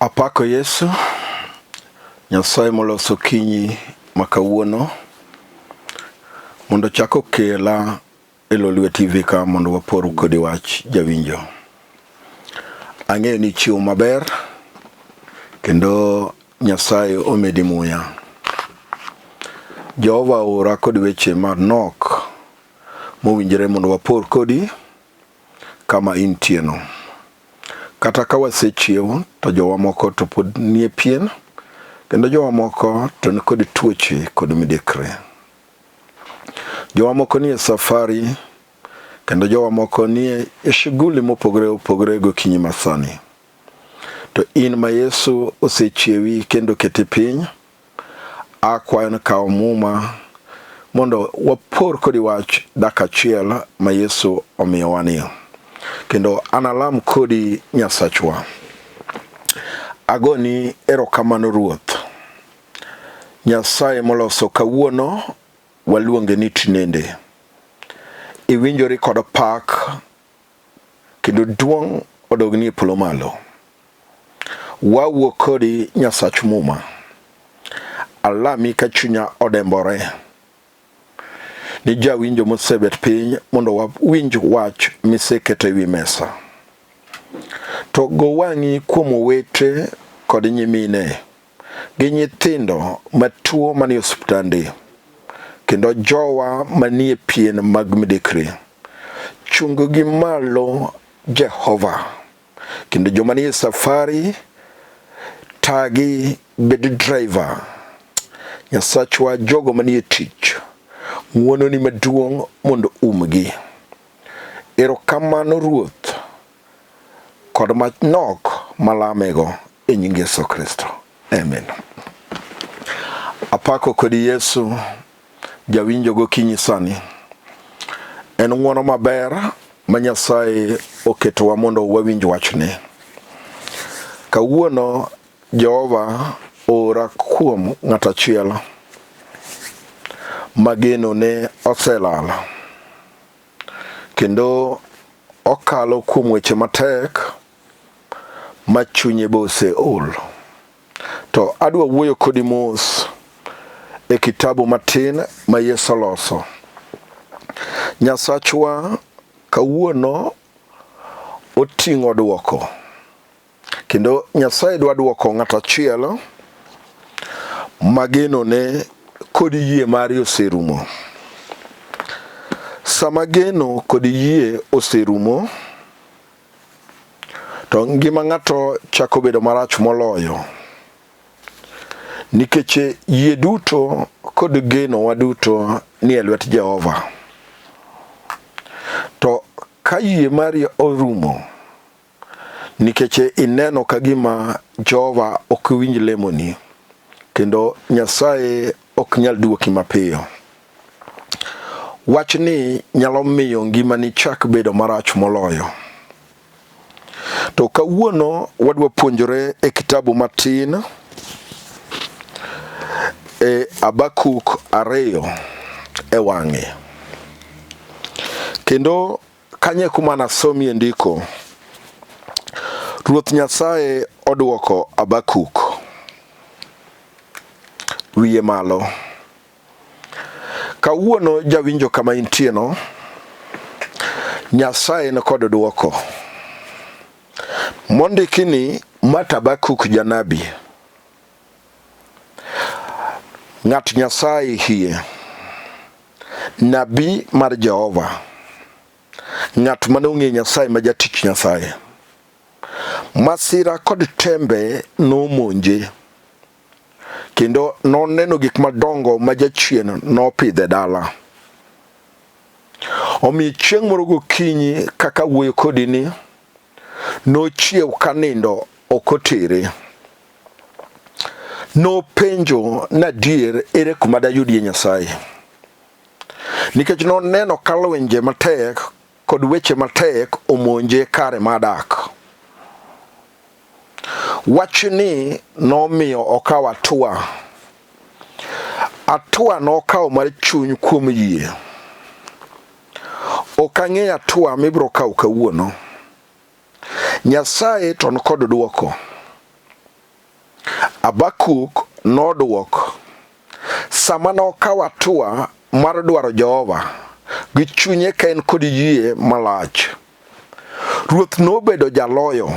Apako Yesu, Nyasaye moloso okinyi ma kawuono mondo ochak okela e Lolwe TV ka mondo wapor kodi wach jawinjo. Ang'eyo ni ichiwo maber kendo Nyasaye omedi muya. Jehova oora kod weche manok mowinjore mondo wapor kodi kama intieno. Kata ka wasechiewo to jowa moko to pod nie pien kendo jowa moko to nikod tuoche kod midekre. Jowa moko nie safari kendo jowa moko nie e shughuli mopogore opogore gokinyi masani. To in ma Yesu osechiewi kendo keti piny, akwayo ni kaw muma mondo wapor kodi wach dak achiel ma Yesu omiyowa ni. Kendo analam kodi Nyasachwa. Agoni erokamano Ruoth. Nyasaye moloso kawuono waluonge ni tinende. Iwinjori kod pak kendo duong' odogni e polo malo. Wawuo kodi Nyasach Muma. Alami ka chunya odembore ni jawinjo mosebet piny mondo wawinj wach miseketo e wi mesa. To go wang'i kuom owete kod nyimine gi nyithindo matuo manie osiptande kendo jowa manie pien mag midekre. Chung-gi malo Jehova kendo joma nie safari tagi bed driver. Nyasachwa jogo manie tich ng'wononi maduong' mondo umgi. Erokamano Ruoth kod manok malamego e nying Yesu Kristo. Amen. Apako kodi Yesu jawinjo gokinyi sani. En ng'wono maber ma Nyasaye oketowa mondo wawinj wachne. Kawuono Jehova oora kuom ng'at achiel ma geno ne oselal kendo okalo kuom weche matek ma chunye be oseol. To adwa wuoyo kodi mos e kitabu matin ma Yesu oloso. Nyasachwa kawuono oting'o dwoko kendo Nyasaye dwa dwoko ng'at achiel ma genone kod yie mare oserumo. Sama geno kod yie oserumo, to ngima ng'ato chako bedo marach moloyo nikech yie duto kod genowa duto ni e lwet Jehova. To ka yie mari orumo nikech ineno ka gima Jehova ok winj lemoni kendo Nyasaye ok nyal duoki mapiyo. Wachni nyalo miyo ngimani chak bedo marach moloyo. To kawuono wadwa puonjore e kitabu matin e Habakuk 2 e wang'e. Kendo kanyo e kuma nasomie ndiko. Ruoth Nyasaye odwoko Habakuk wiye malo. Kawuono jawinjo kama intieno, Nyasaye ni kod dwoko. Mondiki ni mat Habakuk janabi. Ng'at Nyasaye hie. Nabi mar Jehova. Ng'at mane ong'eyo Nyasaye ma jatich Nyasaye. Masira kod tembe nomonje. Kendo noneno gik madongo ma jachien nopidho e dala. Omiyo chieng' moro gokinyi kaka wuoyo kodi ni, nochiew ka nindo ok otere. Nopenjo ni adier ere kuma dayudie Nyasaye. Nikech noneno ka lwenje matek kod weche matek omonje kare madak. Wachni nomiyo okawo hatua. Hatua nokawo mar chuny kuom yie. Ok ang'eyo hatua mibiro kawo kawuono. Nyasaye to nikod dwoko. Habakuk nodwok sama nokawo hatua mar dwaro Jehova gi chunye ka en kod yie malach. Ruoth nobedo jaloyo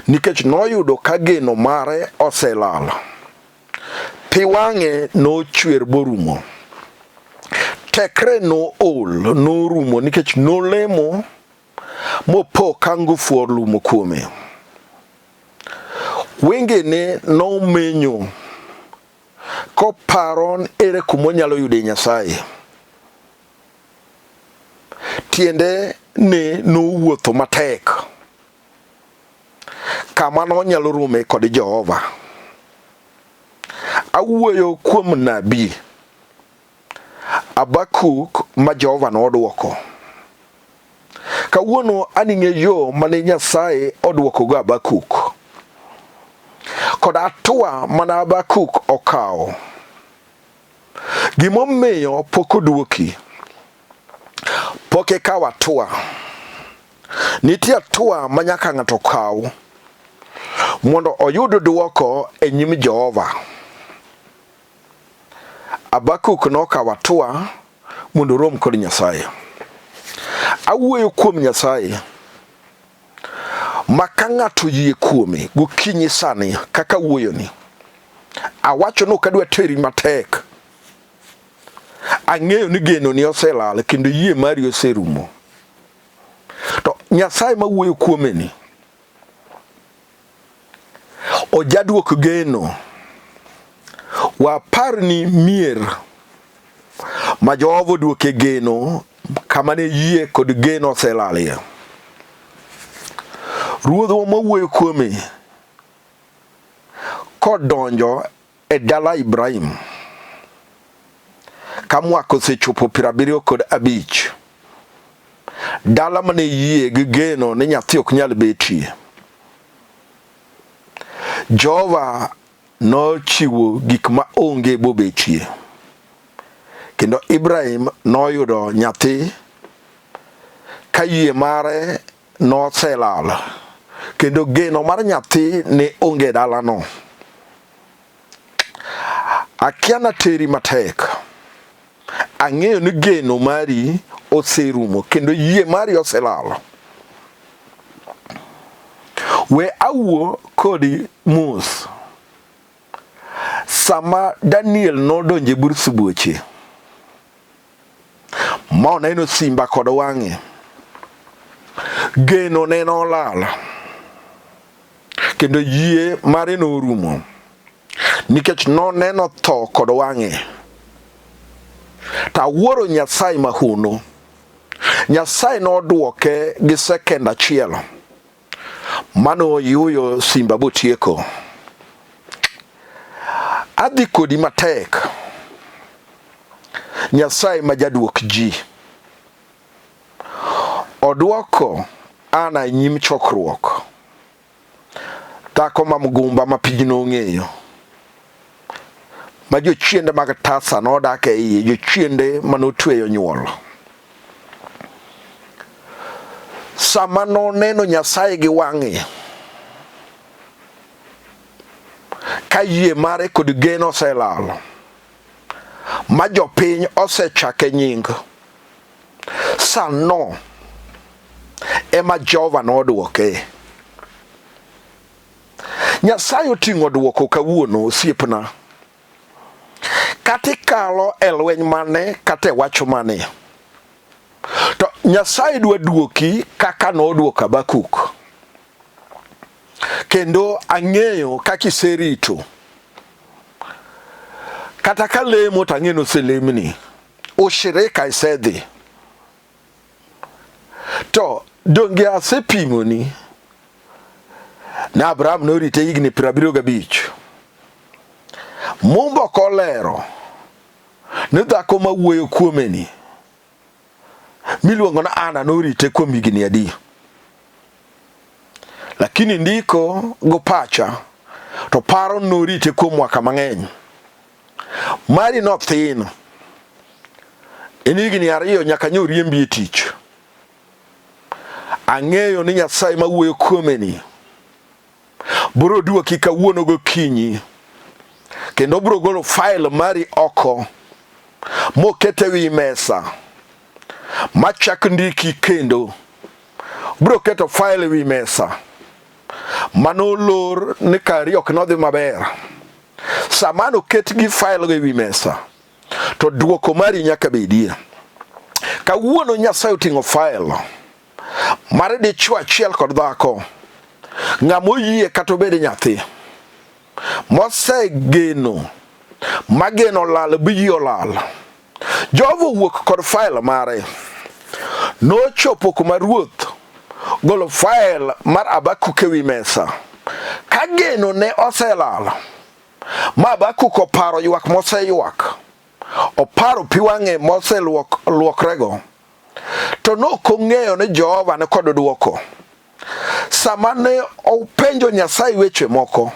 nikech noyudo ka geno mare oselal. Pi wang'e nochwer borumo. Tekre nool norumo nikech nolemo mopo ka ngufu orumo kuome. Wengene nomenyo koparo ni ere kuma onyalo yude Nyasaye. Tiende ne nowuotho matek kama nonyalo rome kod Jehova. Awuoyo kuom nabii Habakuk ma Jehova nodwoko. Kawuono aning'e yo mane Nyasaye odwokogo Habakuk kod hatua mane Habakuk okawo. Gimomiyo pok odwoki, pok ikawo hatua. Nitie hatua ma nyaka ng'ato kaw mondo oyud dwoko e nyim Jehova. Habakuk nokawo hatua mondo orom kod Nyasaye. Awuoyo kuom Nyasaye ma ka ng'ato oyie kuome gokinyi sani kaka awuoyoni, awacho ni ok adwa teri matek. Ang'eyo ni genoni oselal kendo yie mari oserumo. To Nyasaye mawuoyo kuomeni ojaduok geno. Wapar ni mier ma Jehova oduoke geno kama ne yie kod geno oselalie. Ruodhwa mawuoyo kuome kodonjo e dala Ibrahim ka mwaka osechopo 75, dala mane yie gi geno ni nyathi ok nyal betie. Jehova nochiwo gik ma onge bobetie, kendo Ibrahim noyudo nyathi ka yie mare noselal kendo geno mar nyathi ne onge dalano. Akia nateri matek. Ang'eyo ni geno mari oserumo kendo yie mari oselal. We awuo kodi mos. Sama Daniel nodonjo e bur sibuoche, ma oneno simba kod wang'e, geno ne nolal kendo yie mare norumo nikech noneno tho kod wang'e. To awuoro Nyasaye mahono. Nyasaye nodwoke gi sekend achiel mano yuyo simba botieko. Adhi kodi matek. Nyasaye ma jaduok ji. Odwoko Ana e nyim chokruok. Dhako ma mgumba ma piny nong'eyo. Ma jochiende mag tasa nodak e iye, jochiende manotweyo nyuol. Sama noneno Nyasaye gi wang'e, ka yie mare kod geno oselal, ma jopiny osechake nying, sano ema Jehova nodwoke. Nyasaye oting'o dwoko kawuono osiepna. Kata ikalo e lweny mane kata e wach mane, to Nyasaye dwa dwoki kaka nodwoko Habakuk. Kendo ang'eyo kaka iserito. Kata ka lemo to ang'eyo ni oselemni. Ushirika isedhi. To donge asepimoni ni Abraham norite higni 75. Mumba ok olero ni dhako ma wuoyo kuomeni miluongo ni Ana norite kuom higni adi. Lakini ndiko go pacha to paro norite kuom mwaka mang'eny. Mari nothin. En higni 2 nyaka nyo riembi e tich. Ang'eyo ni Nyasaye ma wuoyo kuomeni Biro duoki kawuono gokinyi. Kendo biro golo file mari oko mokete wi mesa machak ndiki kendo. Biro keto file wi mesa mano olor ni kari ok nodhi maber. Sama noket gi file go e wi mesa to duoko mari nyaka bedie. Kawuono Nyasaye oting'o file mar dichwo achiel kod dhako, ng'ama oyie kata obed nyathi mosegeno mageno olal bi ji olal. Jehova owuok kod file mare. Nochopo kuma ruoth golo file mar Habakuk e wi mesa. Ka geno ne oselal, ma Habakuk oparo ywak moseywak, oparo pi wang'e moseluokrego, to nok ong'eyo ni Jehova ni kod dwoko. Sama ne openjo Nyasaye weche moko,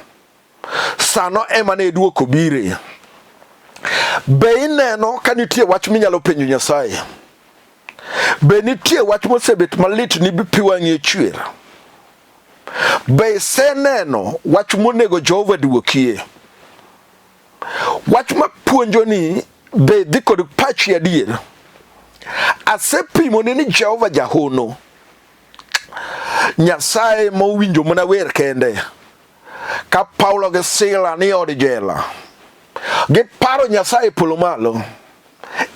sano ema ne dwoko bire. Be ineno ka nitie wach minyalo penjo Nyasaye? Be nitie wach mosebet malit ni pi wang'i ochwer? Be iseneno wach monego Jehova duokie? Wach mapuonjo ni be dhi kod pachi adier? Asepimoni ni Jehova jahono, Nyasaye mowinjo mana wer kende. Ka Paulo gi Sila ni od jela, giparo Nyasaye polo malo,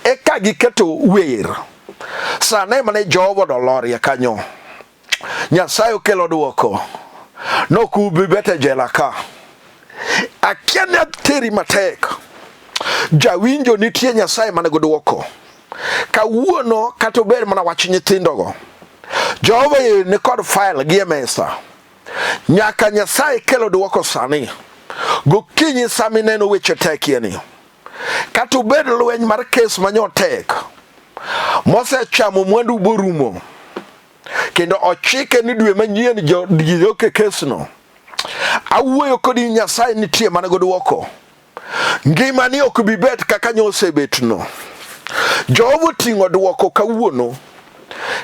eka giketo wer. Sane mane Jehova odolorie kanyo, Nyasaye okelo dwoko, nokubi bet e jela ka. Akia ni ateri matek. Jawinjo nitie Nyasaye man gi dwoko. Kawuono kata obed mana wach nyithindogo, Jehova ni kod file gi e mesa. Nyaka Nyasaye kelo dwoko sani. Gokinyi sama ineno weche tekie ni. Kata obed lweny mar kes manyo tek, mosechamo mwandu borumo, kendo ochike ni dwe manyien ji dok e kesno. Awuoyo kodi Nyasaye nitie mana gi dwoko. Ngimani ok bi bet kaka nyo osebetno. Jehova oting'o dwoko kawuono.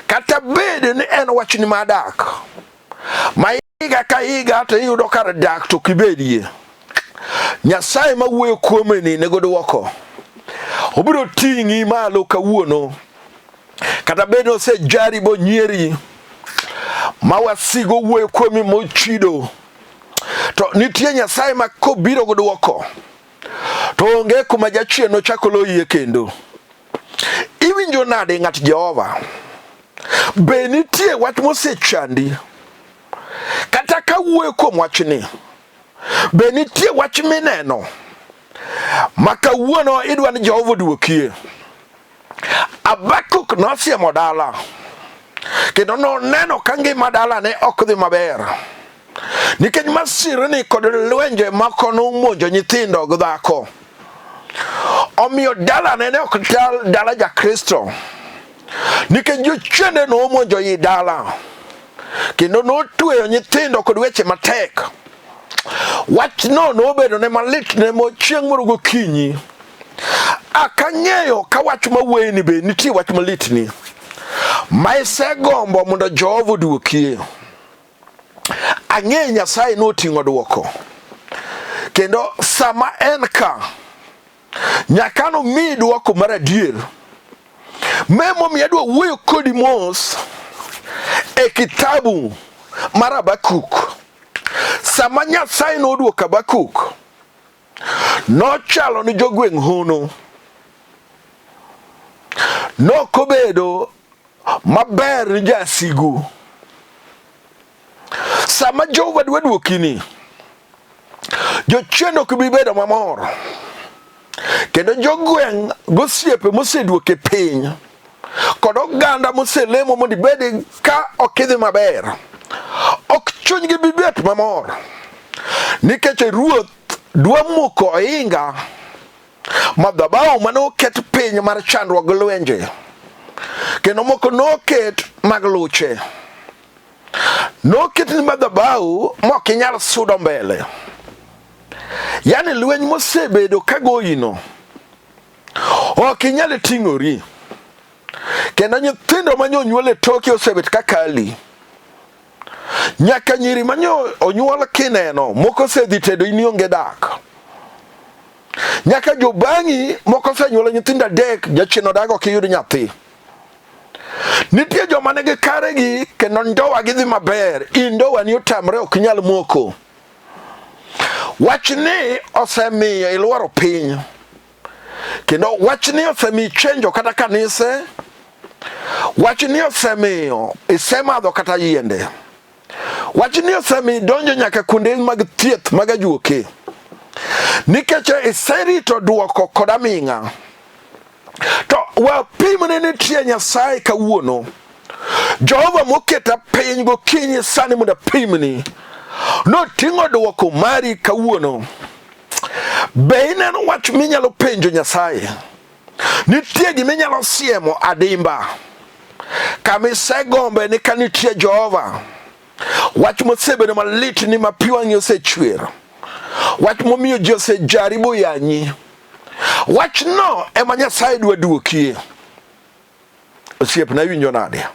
Kata bed ni en wachni mar dak, ma higa ka higa to iyudo kar dak to ok ibedie. Nyasaye ma wuoyo kuome ni nego dwoko. Obiro ting'i malo kawuono. Kata bed ni osejari bonyieri, ma wasigu owuoyo kuomi mochido, to nitie Nyasaye ma kobiro gi dwoko to onge kuma jachien nochak oloyie kendo. Iwinjo nade ng'at Jehova? Be nitie wach mosechandi? Kata ka wuoyo kuom wachni, be nitie wach mineno ma kawuono idwa ni Jehova oduokie? Habakuk nosiemo dala kendo noneno ka ngima dalane ok dhi maber nikech masirni kod lwenje moko nomonjo nyithindo gi dhako. Omiyo dalane ne ok chal dala Jakristo nikech jochiende nomonjo i dala kendo notweyo nyithindo kod weche matek. Wachno nobedo ne malit ne mo chieng' moro gokinyi. Akang'eyo ka wach mawuoyeni be nitie wach malitni ma isegombo mondo Jehova oduokie. Ang'eyo Nyasaye noting'o dwoko kendo sama en ka nyaka nomiyi dwoko mar adier. Ma emomiyo adwa wuoyo kodi mos e kitabu mar Habakuk. Sama Nyasaye noduoko Habakuk, nochalo ni jogweng' hono. Nokobedo maber ni jasigu. Sama Jehova dwa duokini, jochien ok bi bedo mamor. Kendo jogweng' gosiepe moseduoke piny kod oganda moselemo mondo ibed ka ok idhi maber, ok chunygi bi bet mamor nikech ruoth dwa muko ohinga madhabahu mane oket piny mar chandruok gi lwenje kendo moko noket mag luche noket ni madhabahu mok inyal sudo mbele yani lweny mosebedo ka goyino ok inyal ting'ori kendo nyithindo ma nyonyuol e toki osebet ka kali. Nyaka nyiri manyo onyuol kineno, moko osedhi tedo in ionge dak. Nyaka jobang'i moko osenyuolo nyithindo adek, jachien odag ok iyud nyathi. Nitie joma nigi karegi kendo ndowa gidhi maber, in ndowa ni otamre ok nyal moko. Wachni osemiyo ilworo piny. Kendo wachni osemiyo ichenjo kata kanise. Wachni osemiyo isemadho kata yiende. Wachni osemiyo idonjo nyaka kuonde mag thieth mag ajuoke. Nikech iserito duoko kod aming'a. To wapimne nitie Nyasaye kawuono. Jehova moketa piny gokinyi sani mondo apimni. Noting'o duoko mari kawuono. Be ineno wach minyalo penjo Nyasaye? Nitie gima inyalo siemo adimba. Kama isegombe ni ka nitie Jehova. Wach mosebedo malit ni ma pi wang'i osechwer. Wach momiyo ji osejari boyanyi. Wachno ema Nyasaye dwa duokie. Osiepna iwinjo nade?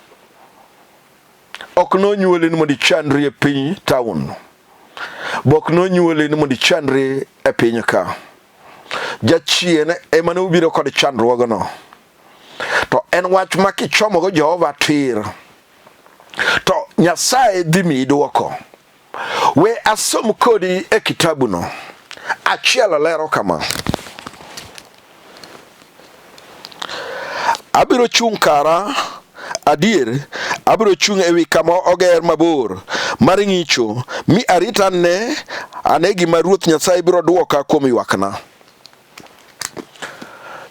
Ok nonyuoli ni mondo ichandri e piny taon. Bok nonyuoli ni mondo ichandri e piny ka. Jachien ema ne obiro kod chandruogno. To en wach ma kichomogo Jehova tir, to Nyasaye dhi miyi dwoko. We asom kodi e kitabuno. Achiel lero kama. Abiro chung' kara, adier, abiro chung' ewi kama oger mabor mar ng'icho, mi arit ane ane gima Ruoth Nyasaye biro dwoka kuom ywakna.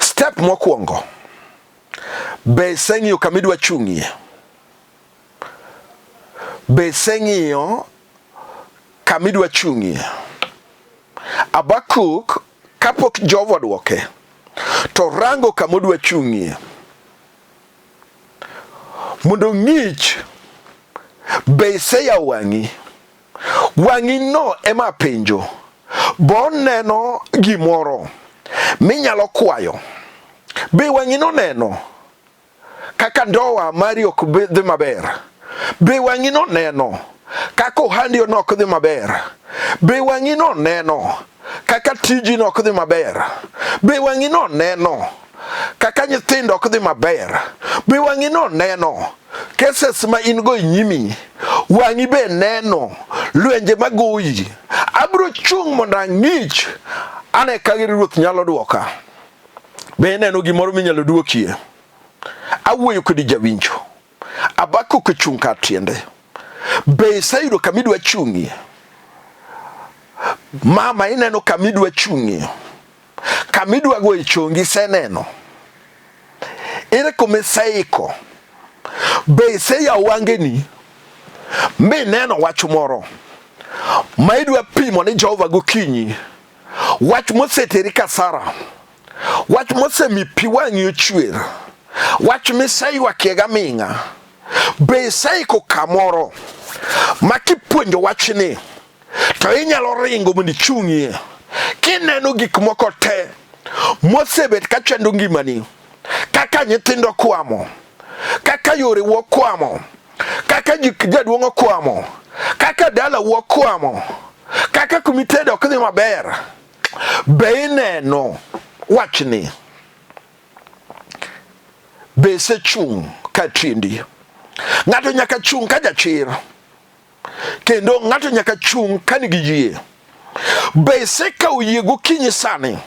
Step mokwongo, be iseng'iyo kama idwa chung'ie? Be iseng'iyo kama idwa chung'ie? Habakuk kapok Jehova odwoke to rango kama odwa chung'ie mondo ong'ich be iseyawo wang'i. Wang'i no ema penjo bo oneno gimoro minyalo kwayo. Be wang'i noneno kaka ndoa mari ok dhi maber? Be wang'i noneno kaka ohandi ok dhi maber? Be wang'i noneno kaka tiji ok dhi maber? Be wang'i noneno kaka nyithindo ok dhi maber? Be wang'i noneno cases ma in go e nyimi? Wang'i be neno lwenje magoyi? Abiro chung' mondo ang'ich ane ka Ruoth nyalo dwoka. Be ineno gimoro minyalo dwokie? Awuoyo kodi jawinjo. Habakuk ochung' kar tiende. Be iseyudo kama idwa chung'ie? Mama, ineno kama idwa chung'ie? Kama idwa goye chongi iseneno? Ere kuma iseiko? Be iseyawo wangeni mineno wach moro ma idwa pimo ni Jehova gokinyi? Wach moseteri kasara, wach mosemi pi wang'i ochwer, wach miseywakie gaming'a, be iseiko kamoro ma kipuonjo wachni to inyalo ringo mondo ichung'ie kineno gik moko te mosebet ka chando ngimani, kaka nyithindo kwamo, kaka yore wuok kwamo, kaka jaduong' okwamo, kaka dala wuok kwamo, kaka kumitedo ok dhi maber. Be ineno wachni? Be isechung' ka tiendi? Ng'ato nyaka chung' ka jachir, kendo ng'ato nyaka chung' ka nigi yie. Be isekawo yie gokinyi sani?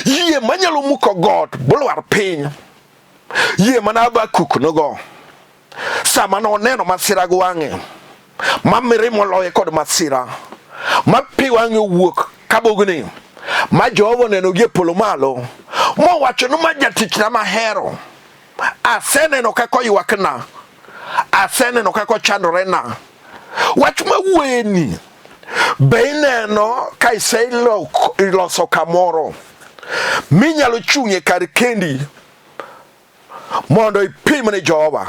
Yie manyalo muko got bolwar piny. Yie mana Habakuk nogo sama noneno masira gi wang'e, ma mirima oloye kod masira, ma pi wang'e owuok kabogni, ma Jehova oneno gi e polo malo, mowacho ni ma jatichna mahero, aseneno kaka oywakna, aseneno kaka ochandorena. Wach mawuoyeni, be ineno ka iseloso kamoro minyalo chung'ie kar kendi mondo ipim ni Jehova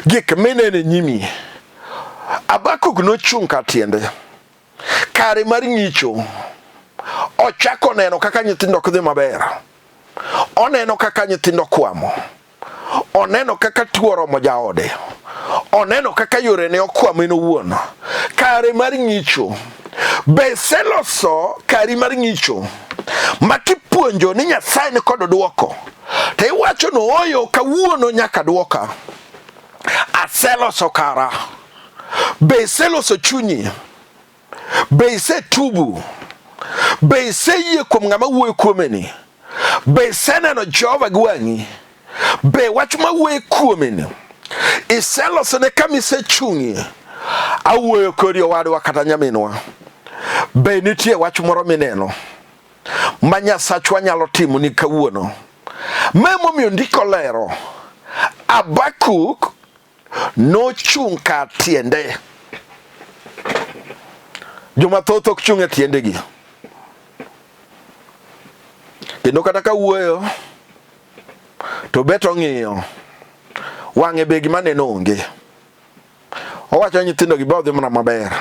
gik mineno e nyimi? Habakuk nochung' kar tiende, kare mar ng'icho. Ochako neno kaka nyithindo ok dhi maber, oneno kaka nyithindo kwamo, oneno kaka tuo oromo jaode, Oneno kaka yorene okwamo en owuon. Kare mar ng'icho. Be iseloso kari mar ng'icho ma kipuonjo ni Nyasaye ni kod dwoko to iwacho ni ooyo kawuono nyaka dwoka. Aseloso kara. Be iseloso chunyi? Be isetubu? Be iseyie kuom ng'ama wuoyo kuomeni? Be iseneno Jehova gi wang'i? Be wach ma wuoyo kuomeni iselosone kama isechung'ie? Awuoyo kodi owadwa kata nyaminwa. Be nitie wach moro mineno ma Nyasachwa nyalo timoni kawuono? Ma emomiyo ndiko lero Habakuk nochung' kar tiende. Joma thoth ok chung' e tiendegi. Kendo kata ka wuoyo to bet ong'iyo wang'e be gima neno onge. Owacho nyithindo gi be odhi mana maber.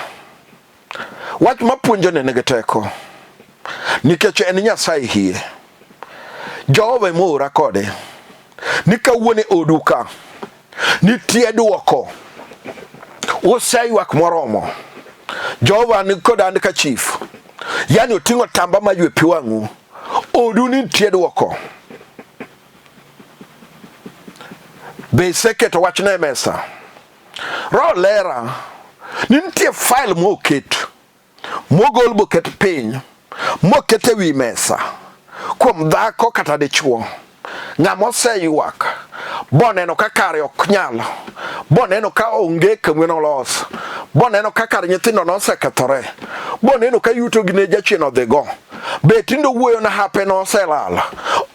Wach mapuonjo ne nigi teko nikech en Nyasaye hie. Jehova ema oora kode ni kawuono e odu ka nitie dwoko. Useywak moromo. Jehova ni kod an ka chief. Yani oting'o tamba maywe pi wang'u. Odu nitie dwoko. Be iseketo wachno e mesa? Roho lera ni nitie file moket mogol boket piny moket e wi mesa kuom dhako kata dichuo ng'ama oseywak boneno ka kare ok nyal boneno ka onge kamwe nolos boneno ka kar nyithindo nosekethore boneno ka yuto gi ne jachien odhigo be tinde owuoyo na hape noselal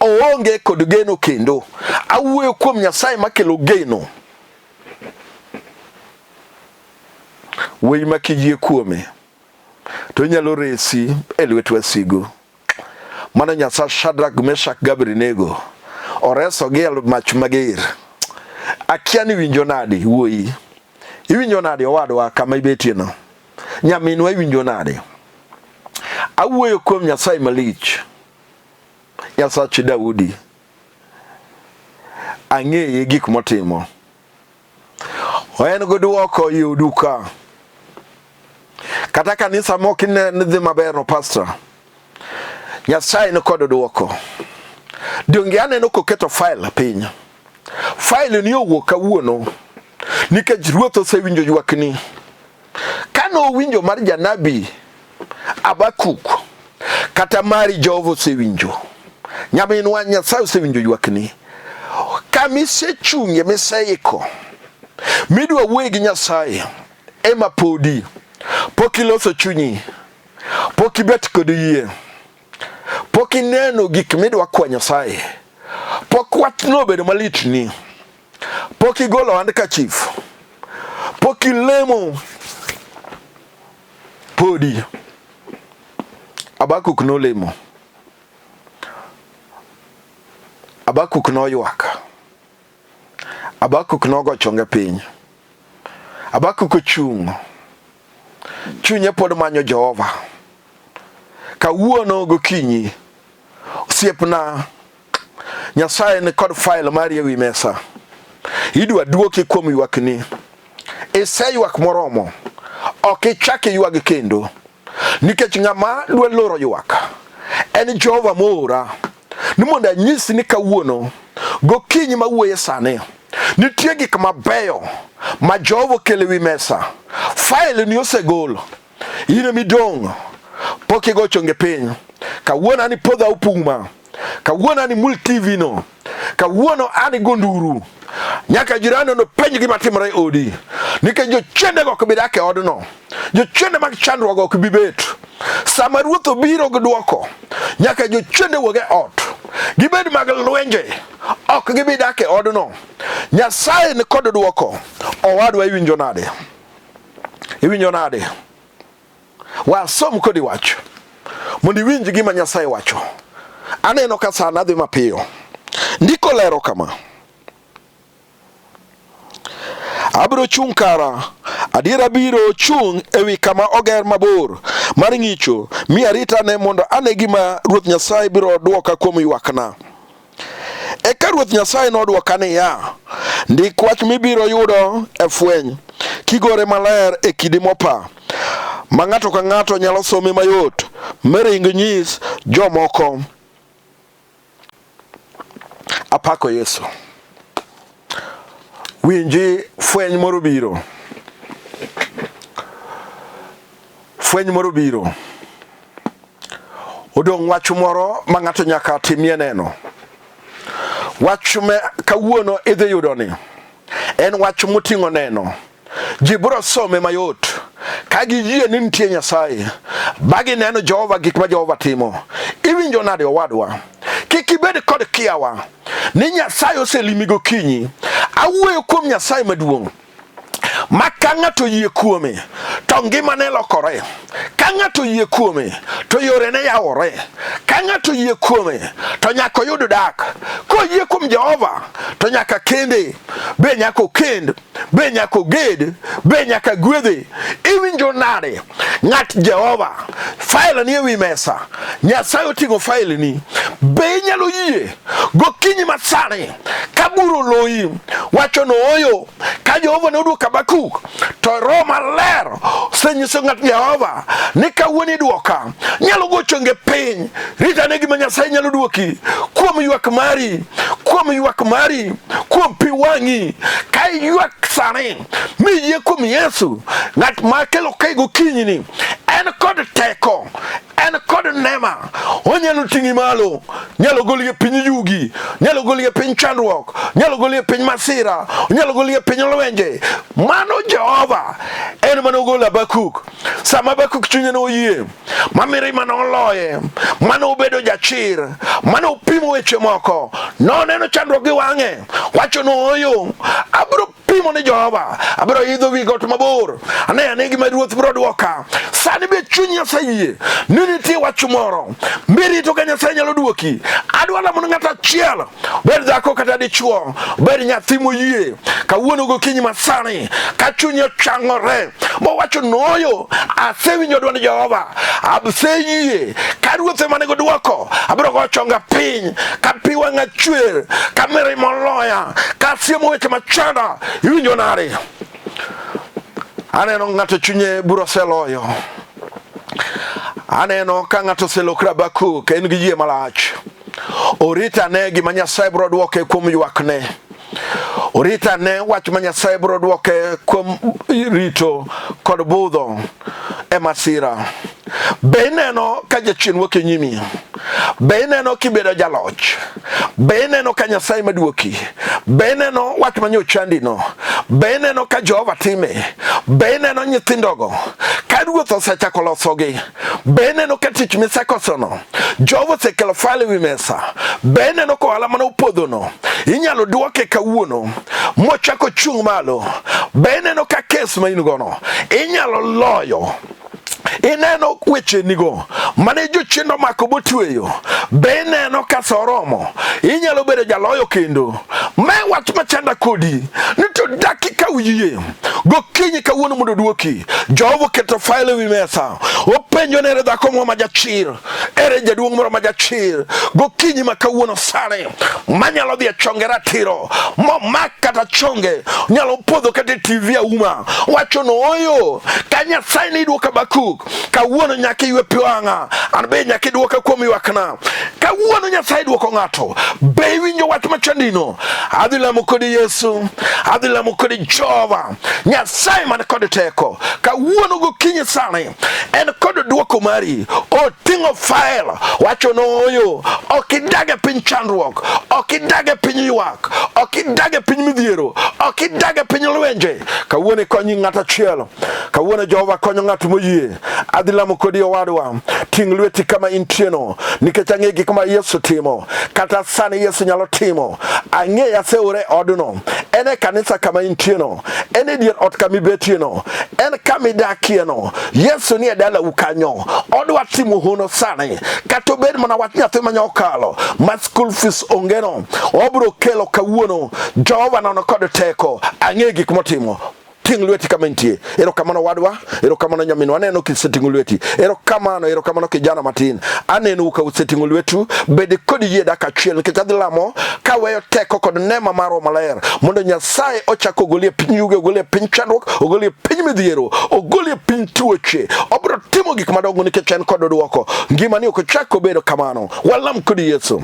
oonge kod geno kendo awuoyo kuom Nyasaye makelo geno Wuoyi ma kiyie kuome to onyalo resi e lwet wasigu. Mano Nyasach Shadrach, Meshach gi Abednego oresogi e mach mager. Akia ni iwinjo nadi wuoyi? Iwinjo nadi owadwa kama ibetieno? Nyaminwa iwinjo nade? Awuoyo kuom Nyasaye malich, Nyasach Daudi. Ang'eye gik motimo. En gi dwoko e odu ka. Kata kanisa mok ine ni dhi maber no pastor. Nyasaye ni kod dwoko. Donge aneno koketo file piny. File ni owuok kawuono nikech ruoth osewinjo ywakni. Kane owinjo mar janabi Habakuk kata mari Jehova osewinjo. Nyaminwa Nyasaye osewinjo ywakni. Kama isechung'ie miseiko midwa wuoye gi Nyasaye ema podi pok iloso chunyi, pok ibet kod yie, pok ineno gik midwa kwa Nyasaye, pok wachno obedo malitni, pok igolo handkerchief, pok ilemo Podi. Habakuk nolemo. Habakuk noywak. Habakuk nogo chonge piny. Habakuk ochung'. Chunye pod manyo Jehova. Kawuono gokinyi, osiepna, Nyasaye ni kod file mari e wi mesa. Idwa duoki kuom ywakni. Iseywak moromo. Ok ichak iywag kendo. Nikech ng'ama dwa loro ywak en Jehova moora ni mondo anyisi ni kawuono gokinyi mawuoye sani nitie gik mabeyo ma Jehova okelo e wi mesa. File ni osegol. In ema idong', pok igo chonge piny. Kawuono an ipodho opuma. Kawuono an imul TV no. Kawuono an igo nduru. Nyaka jirani ono penj gima timore e odi. Nikech jochiendego ok bi dak e odno. Jochiende mag chandruok ok bi bet. Sama ruoth obiro gi dwoko, nyaka jochiende wuog e ot. Gibed mag lwenje, ok gibi dak e odno. Nyasaye ni kod dwoko. Owadwa iwinjo nade? Iwinjo nade? Wasom kodi wach mondo iwinj gima Nyasaye wacho. Aneno ka sana dhi mapiyo. Ndiko lero kama. Abiro chung' kara, adier abiro chung' ewi kama oger mabor mar ng'icho, mi arit ane mondo ane gima Ruoth Nyasaye biro dwoka kuom ywakna. Eka Ruoth Nyasaye nodwoka niya, Ndik wach mibiro yudo e fweny, kigore maler e kidi mopa, ma ng'ato ka ng'ato nyalo some mayot, mi ring nyis jomoko. Apako Yesu. Winji fweny moro biro. Fweny moro biro. Odong' wach moro ma ng'ato nyaka timie neno. Wach ma kawuono idhi yudo ni en wach moting'o neno. Ji biro some mayot ka giyie ni nitie Nyasaye, ba gineno Jehova gik ma Jehova timo. Iwinjo nade owadwa? Kik ibed kod kiawa ni Nyasaye oselimi gokinyi. Awuoyo kuom Nyasaye maduong' ma ka ng'ato oyie kuome to ngimane lokore. Ka ng'ato oyie kuome to yorene yawore. Ka ng'ato oyie kuome to nyaka oyud dak. Koyie kuom Jehova to nyaka kende, be nyaka okend, be nyaka oged, be nyaka gwedhe. Iwinjo nade ng'at Jehova? Fail ni e wi mesa, Nyasaye oting'o fail ni. Be inyalo yie gokinyi masani ka bura oloyi wacho no oyo ka Jehova ne oduoko Habakuk to Roho Maler osenyiso ng'at Jehova ni kawuono idwoka nyalo go chonge piny rit ane gima Nyasaye nyalo dwoki kuom ywak mari kuom ywak mari kuom pi wang'i ka iywak sani miyie kuom Yesu ng'at ma kelo kai gokinyi ni en kod teko en kod nema onyalo ting'i malo nyalo goli e piny yugi nyalo goli e piny chandruok nyalo goli e piny masira nyalo goli e piny lwenje mano jehova en mane ogolo habakuk sama habakuk chunye ne oyie ma mirima noloye mane obedo jachir mane opimo weche moko noneno chandruok gi wang'e wacho nooyo abiro pimo ni Jehova, abiro idho wi got mabor, ane ane gima ruoth biro dwoka. Sani be chuny Nyasaye yie ni nitie wach moro mirito ka Nyasaye nyalo dwoki. Adwa lamo ne ng'ato achiel, bed dhako kata dichuo, bed nyathi moyie kawuono gokinyi masani ka chunye ochangore mowacho noyo, asewinjo dwond Jehova, aseyie ka ruoth ema nego dwoko, abiro go chonga piny ka pi wang'a chwer ka mirima oloya ka siemo weche machanda iwinjo nade aneno ng'ato chunye bura oseloyo aneno ka ng'ato oselokre Habakuk en gi yie malach orita ane gima Nyasaye biro dwoke kuom ywakne orita ane wach ma Nyasaye biro dwoke kuom rito kod budho e masira Be ineno ka jachien wuok e nyimi? Be ineno kibedo jaloch? Be ineno ka Nyasaye maduoki? Be ineno wach ma nyochandino? Be ineno ka Jehova time? Be ineno nyithindogo? Ka ruoth osechako losogi? Be ineno ka tich misekosono? Jehova osekelo file e wi mesa. Be ineno ka ohala mane opodhono? Inyalo duoke kawuono mochako chung' malo. Be ineno ka kes ma in gono inyalo loyo? Ineno wechenigo mane jochiende omako botweyo, be ineno ka sa oromo inyalo bedo jaloyo kendo? Ma e wach machanda kodi ni to dakika uyie gokinyi kawuono mondo oduoki. Jehova oketo fail e wi mesa, openjo ni ere dhako moro ma jachir, ere jaduong' moro ma jachir gokinyi ma kawuono sani manyalo dhi e chonge ratiro momak kata chonge nyalo podho kata e TV auma wacho no oyo ka Nyasaye ne idwoka Habakuk kawuono nyaka iywe pi wang'a an be nyaka idwoka kuom ywakna kawuono Nyasaye dwoko ng'ato be iwinjo wach machandino adhi lamo kodi Yesu adhi lamo kodi Jehova Nyasaye man kod teko kawuono gokinyi sani en kod dwoko mari oting'o fael wacho nooyo ok idag e piny chandruok ok idag e piny ywak ok idag e piny midhiero ok idag e piny lwenje kawuono ikonyi ng'at achiel kawuono Jehova konyo ng'at moyie adhi lamo kodi owadwa ting' lweti kama intieno nikech ang'e gik ma Yesu timo kata sani Yesu nyalo timo ang'e aseore odno en e kanisa kama intieno en e dier ot kama ibetieno en kama idakieno Yesu ni e dalau kanyo odwa timo hono sani kata obed mana wach nyathi manya okalo ma school fees ongeno obiro kelo kawuono Jehova nono kod teko ang'e gik motimo. Ting' lweti kama intie. Erokamano wadwa, erokamano nyaminwa, aneno kiseting'o lweti. Erokamano, erokamano kijana matin. Aneno ka useting'o lwetu, bed kod yie dak achiel nikech adhi lamo kaweyo teko kod nema mar Roho Maler mondo Nyasaye ochak ogolie piny yuge, ogolie piny chandruok, ogolie piny midhiero, ogolie piny tuoche. Obiro timo gik madongo nikech en kod dwoko. Ngimani ok ochak obedo kamano. Walam kod Yesu.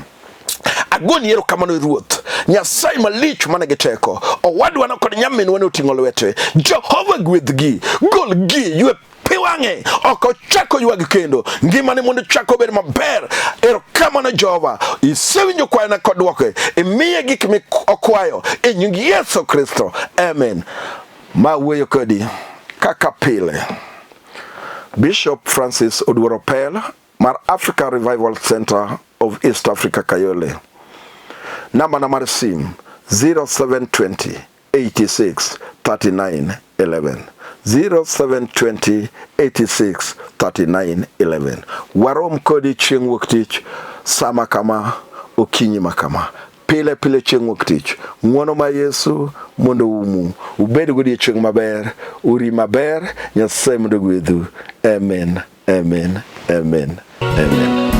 Agoni erokamano e Ruoth Nyasaye malich man gi teko. Owadwano kod nyaminwa ne oting'o lwete. Jehova gwedhgi, golgi, ywe pi wang'e ok ochak oywag kendo. Ngimane mondo ochak obed maber. Erokamano Jehova, isewinjo kwayona kod dwoke, imiye gik mikwayo e nying Yesu Kristo, amen. Ma wuoyo kodi kaka pile, Bishop Francis Oduor Opel mar Africa Revival Center of East Africa Kayole. Namba na mar sim 0720 86 39 11 0720 86 39 11. Warom kodi chieng' wuok tich sama kama okinyi ma kama pile pile chieng' wuok tich. Ng'wono ma Yesu mondo oumu, ubed godiechieng' maber, uri maber, Nyasaye mondo ogwedhu. Amen. Amen. Amen. Amen.